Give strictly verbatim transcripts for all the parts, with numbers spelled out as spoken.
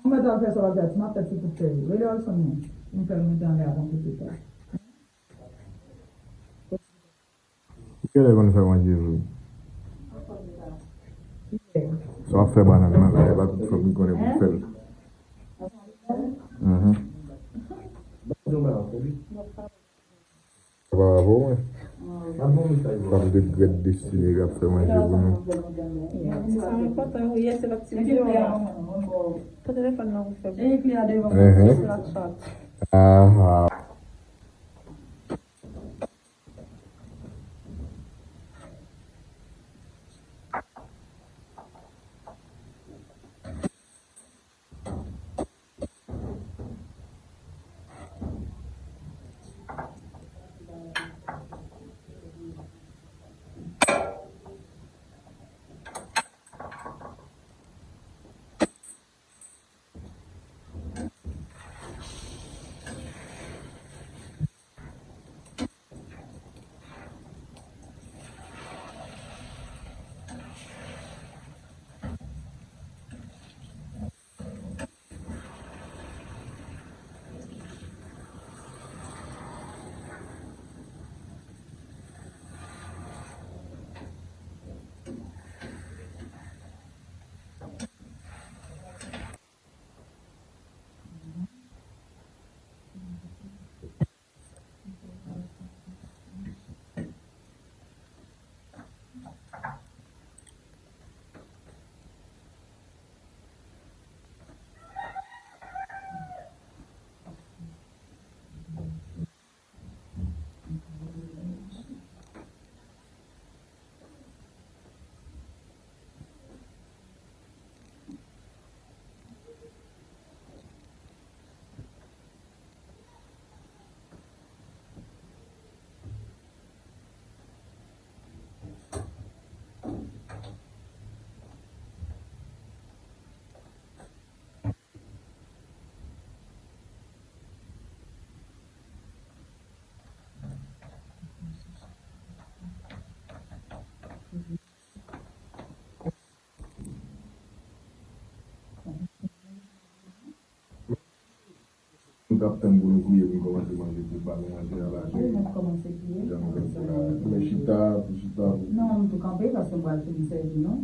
Mwen ta fè sa w ap fè, ti m ap fè ti kout fè yo. Rele Olson mwen. M fè l monte anlè avan m koute sa. Ou genlè konn fè manje vre. Sa w ap fè bannann nan la, e pa tout fanm ki konnen pou fè l. Mhm. Sa pa rapò mwen. Fanm de grèt destine k ap fè manje pou nou. Sa enpòtan, wi, yè se pa ti videyo a. Pran telefòn nan pou fè. Mhm. Aha. Nou t ap tann pou nou kriye pou n kòmanse manje, pou ba nou manje a la. Wi, mwen kòmanse kriye. Jan nou fè la. Pou lè chita, pou chita, pou... Non, m tou kanpe paske m pral fin sèvi nou.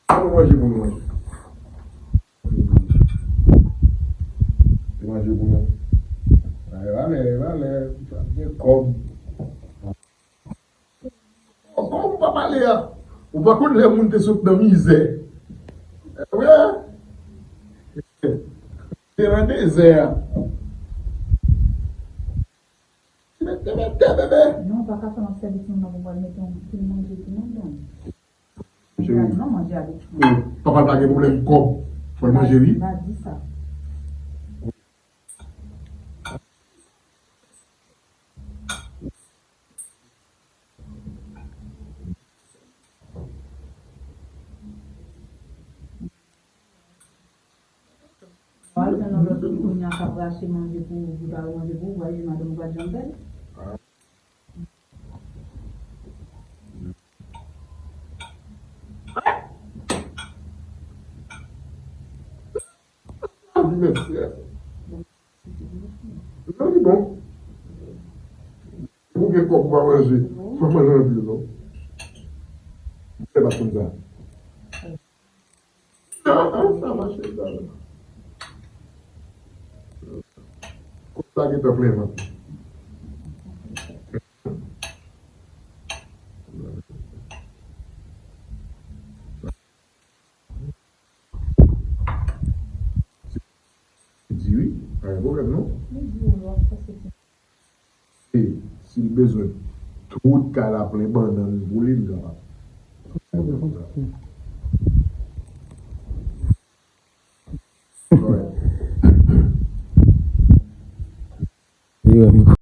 An nou manje pou nou manje. Se manje pou nou. Valè, valè, valè. Sa gen kòb. Kòman w pa pale a? Ou pa konn lè moun te sot nan mizè? Evre? Te nan dezè a. Mete, mete, bebe. Non, ou pa ka fè m ap sèvi timoun nan pou m al mete yon pil manje pou nou, non. Cheri. Non, manje avèk timoun. Papa l pa gen pwoblèm kòb. Fò l manje, wi. Pa di sa. Ou al jwenn yon lòt moun kounye a k ap rache manje pou ou, pou l al manje pou ou, ou al jwenn madanm ou pa t janm fè l. Anivèsè. Non, li bon. Ou gen kòb ou pa manje. Fò manje anpil, non. Mwen pa konn sa. Sa mache sa. Kòb la gentan plen vant. Di wi, pa gen pwoblèm non. Li di w lè w ap fè se ti. E si l bezwen tout kay la plen bannann pou li, li kapab. Li wè m.